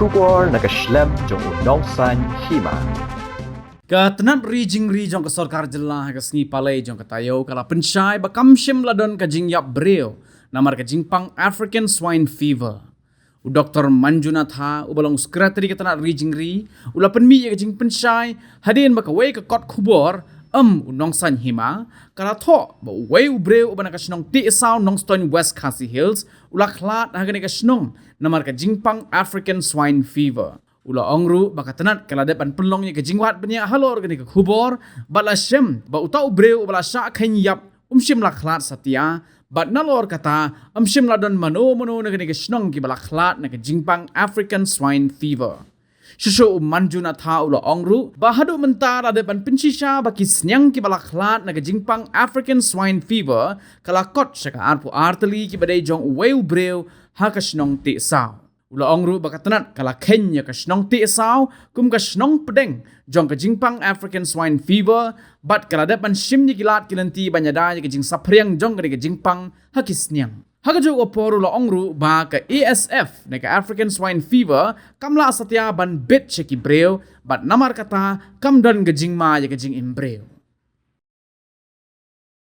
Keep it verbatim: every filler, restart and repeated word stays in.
Khubor na ka shlem jong u Nongsaiñ Hima. Ka tnat ri jingri jong ka sorkar jylla ha ka sngi Palei jong ka taïew ka la pynshai ba kam shym la don ka jingïap briew namar ka jingpang African Swine Fever. U Doktor Manjunatha, uba long sekretari ka tnat ri jingri, u la pynmih ïa ka jingpynshai hadien ba kawei ka kot khubor, em, u Nongsaiñ Hima, ka la thoh ba uwei u briew uba na ka shnong Tiehsaw, Nongstoiñ, West Khasi Hills, u la khlad ha kane ka shnong namar ka jingpang African Swine Fever. U la ong ruh ba ka tnat ka la dep ban pynlong ïa ka jingwad bniah halor kane ka khubor, bad la shem ba uta u briew uba la shah kheiñ ïap um shym la khlad satia, bad nalor kata, um shym la don mano mano na kane ka shnong kiba la khlad na ka jingpang African Swine Fever. Shuh shuh u Manjunatha u la ong ruh ba haduh mynta la dep ban pynshisha ba ki sniang kiba la khlad na ka jingpang African Swine Fever ka la kot sha ka arphew ar tylli kiba dei jong uwei u briew ha ka shnong Tiehsaw. U la ong ruh ba ka tnat ka la kheiñ ïa ka shnong Tiehsaw kum ka shnong pdeng jong ka jingpang African Swine Fever, bad ka la dep ban shim ïa ki lad ki lynti ban ïada ïa ka jingsaphriang jong kane ka jingpang ha ki sniang. Ha kajuh ka por u la ong ruh ba ka A S F ne ka African Swine Fever kam lah satia ban bit sha ki briew, bad namar kata kam don ka jingma ïa ka jingim briew.